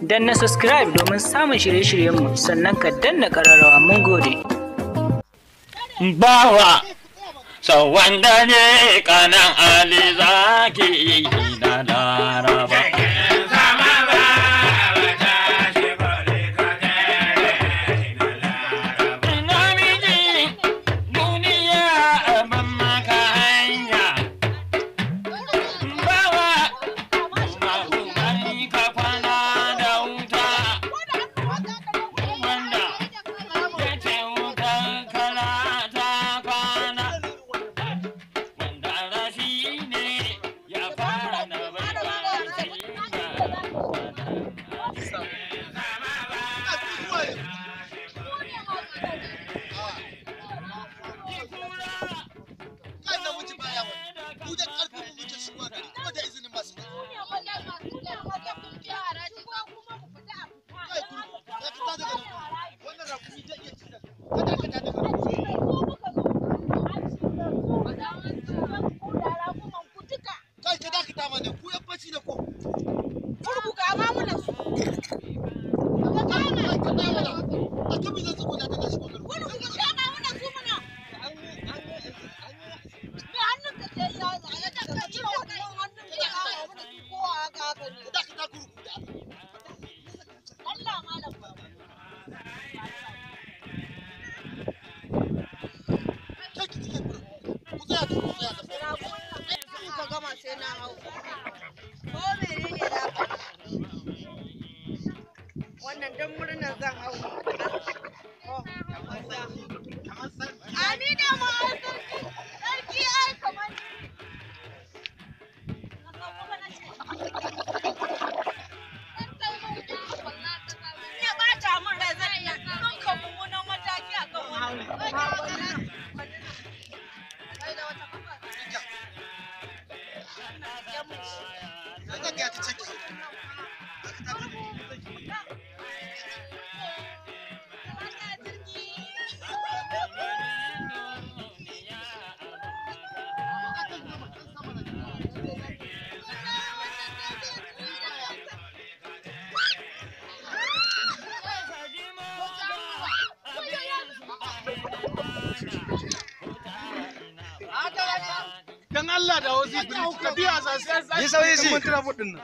Danna subscribe domin samun shirye-shiryenmu sannan ka danna ƙararrawa. Mun gode. Bawa sau wanda ne kanan Ali zaki na Laraba. Namiji duniya abin maka hanya. Bawa kuma ka kwana da wuta. Wanda ya ce wutar kala ta kwana. Wanda rashi ne ya fara na bai. Kai na wuce baya wani. Mu da ƙarfin mu muke shigowa gari kuma da izinin masu gari. Kai kurku, ya fita daga nan. Wannan rakumi zai iya cizon ka. Kada ka tada gari. Kai ka dakata mana, ku yan fashi ne ko? Kai ka tsaya mana. A kan me zan tsuguna da na shigo gari? Ka dakata kurku da Allah. Kai ki cike kurku. Ku tsaya to, ku tsaya da Ka gama sai na hau. Ko menene za ka wannan don murnar zan hau. Ani da ma ai sarki, sarki ai kamar in ya ɓata min rai zan iya ɗauka mummunan mataki a kan wannan. Sai zan gaya ta ce ki hau. Dakata kurku. A kan sama, kan sama na. Dan Allah da wasu bridge ka biya za su Yi sauri shi. Mun travel din nan.